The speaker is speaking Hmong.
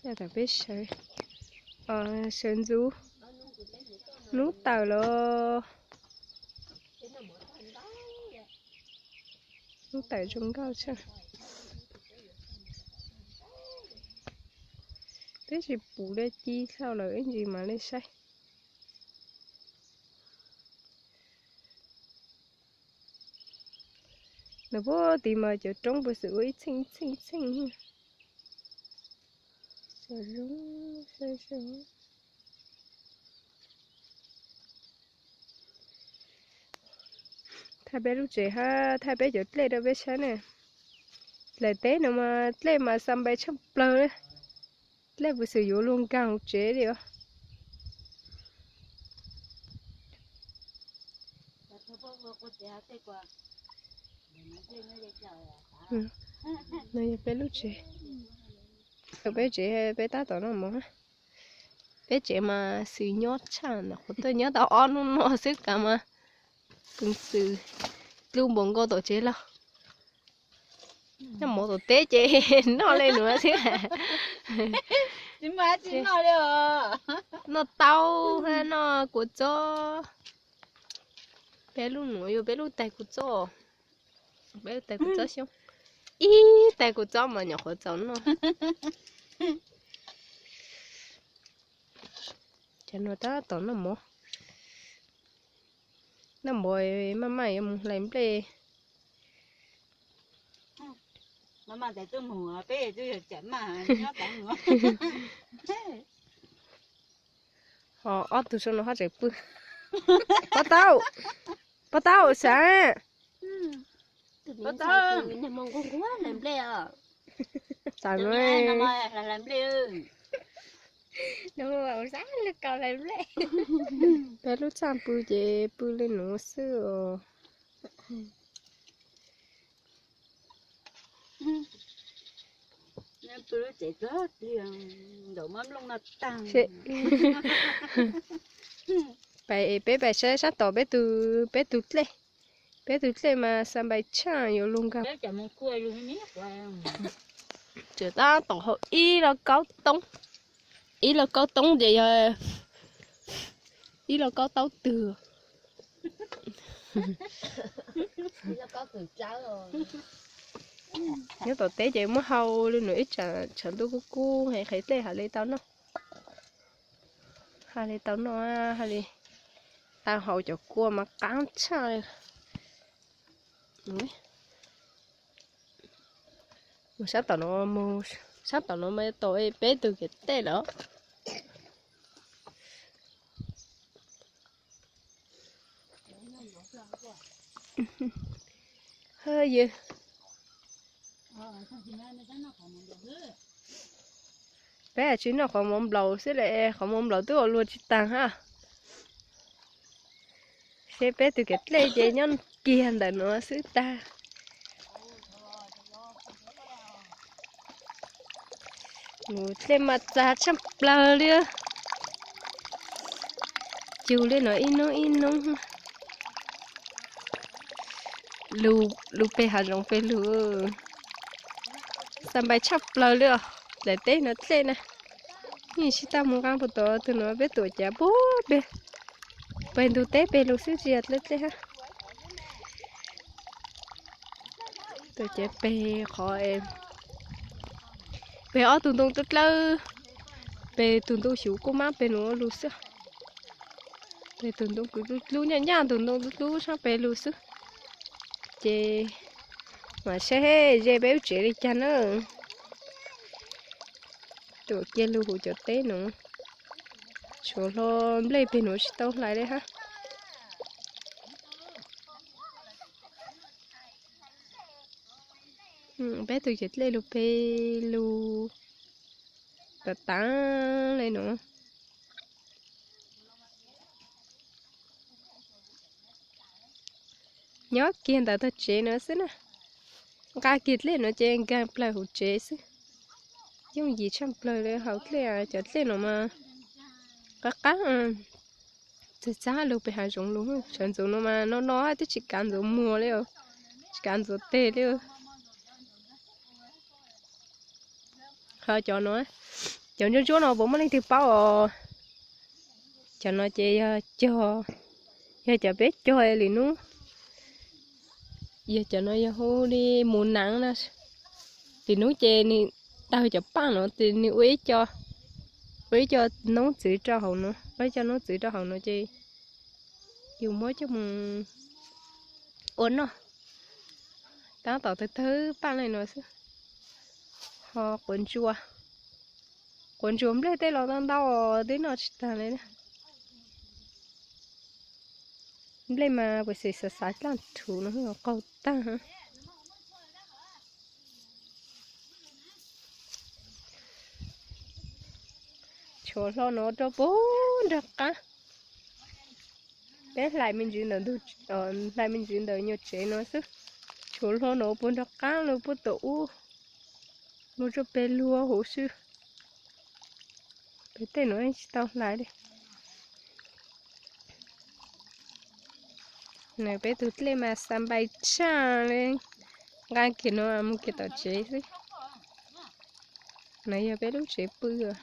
Tam peb sawv, sawv ntxuv, hnub tawm los, hnub tawm zoo nkauj tshaj. Twb tsis pum dej ci hlau lawm ib ntsis mam li saib. Nws puag tid mas cov roob puas xwm ua ib txheej ib txheej ib txheej. Thaij peb lub tsev hab thaij peb cov dlej rau peb saib ne. Daim teb no mas dlej mas xa npais tshaj plaws li. Dlej puas xwm yuav luag nkaag hauv tsev li os. No yog peb lub tsev, peb tsev peb tab tom noj mov. Peb tsev mas xwm nyob tshaj, qhuav tuaj nyob tau ob hnub no xwb kav mas xwm dlub npaum nkaus tom tsev los. Noj mov tom teb ces noj li nuav xwb. Noj taub, noj kua txob. Peb lub nuav yog peb lub tais kua txob, peb lub tais kua txob xyoob. Ib tais kua txob mas nyuam qhuav txaus noj. Cov nuav tab tom noj mov. Noj mov maj maj yuav mus hlais nplej. Ho ob tug sau no ho tseem pw. Pov tau, pov tau sav. Xav no, peb lub txaj pw ces pw li nuav xwb os. Pais, peb pais saib sab tom peb tug, peb tug dlej. Peb tug dlej mas xa npais tshaj yuav luag nkaag. Tseem tab tom haus ib lauj kaub toob, ib lauj kaub toob ces yog ib lauj kaub taub twg. Nyob tom teb ces muab hau li nuav ib tsam tshav ntuj kub kub heev qhwv dlej haj li tau noj. Haj li tau noj, haj li tau haus cov kua mas qaab tshaj. Mus sab tom no, mus sab tom no mas tom peb tug kev dlej lawm. Peb tsis noj qhov mov nplaum xwb le, qhov mov nplaum twb ua luag tsis taag hab. Seb peb tug kev dlej ces nyob kiag ntawm nuav xwb tag. Dlej mas txag tshaj plawg li. Cug li no ib noob ib noob. Lug peg hav zoov peg lug. Xa npais tshaj plawg li os. Daim teb no dlej na. Yeej tsis tas mus nqaa puag tom tug no peb tuam cav puag peg. Peg ntug teb peg lug xwb tsis yog dlej dlej hab. Tuam cav peg qhov, peg ob tug ntoo dlawb dlawb, peg tug ntoo xyuv kuj mab peg nuav lug xwb. Peg tug ntoo dlub dlub nyaj nyaj tug ntoo dlub dlub sab peg lug xwb. Ces mam saib ze peb lub tsev li cas na. Tuam kiag lug huv cov teb nuav. Tshuav hlo nplej peg nuav tsis tau hlais li hab. Peb tug kev dlej lug peg lug tav tav li nuav. Nyob kiag ntawm tog tsev nuav xwb na. Nqa kiag dlej nuav ces nkaag plawg huv tsev xwb. Yooj yim tshaj plawg li haus dlej, cov dlej nuav mas qab qab. Txag txag lug peg hav zoov lug, tshav ntxuv no mas no no twb tsis kav ntxuav muag li, tsis kav ntxuav teg li. Ho cov nuav, Cov ntsuab ntsuab no puas muaj leej twg paub os? Cov no ces yog cog, yog cov peb cog li nub. Yog cov no yog hu li mus nav na. Li nub ces nws tawg cov paaj no ces nws ua ib co, ua ib co noob txwv rau hauv no, ua ib co noob txwv rau hauv no ces yus muab coj mus ua noj. Tab tom tawg tawg paaj li no xwb. Ho quav ntsuas, quav ntsuas nplej tej los ntau ntau, twb noj tsis tag li. Nplej mas puas xis xav xav dlaaj rhuv no qaug tag. Tshuav hlo no rau puag nraag qaab. Peb hlais me ntsis ntawm ntug, hlais me ntsis ntawm nyuag tsev no xwb. Tshuav hlo no puag nraag qaab lug puag tom ub, mus rau peg lug huv xwb. Peb tej no tsis tau hlais li. Nws peb tug dlej mas xa npais tshaj li, nqa kiag no mus kiag tom tsev xwb. No yog peb lub tsev pw.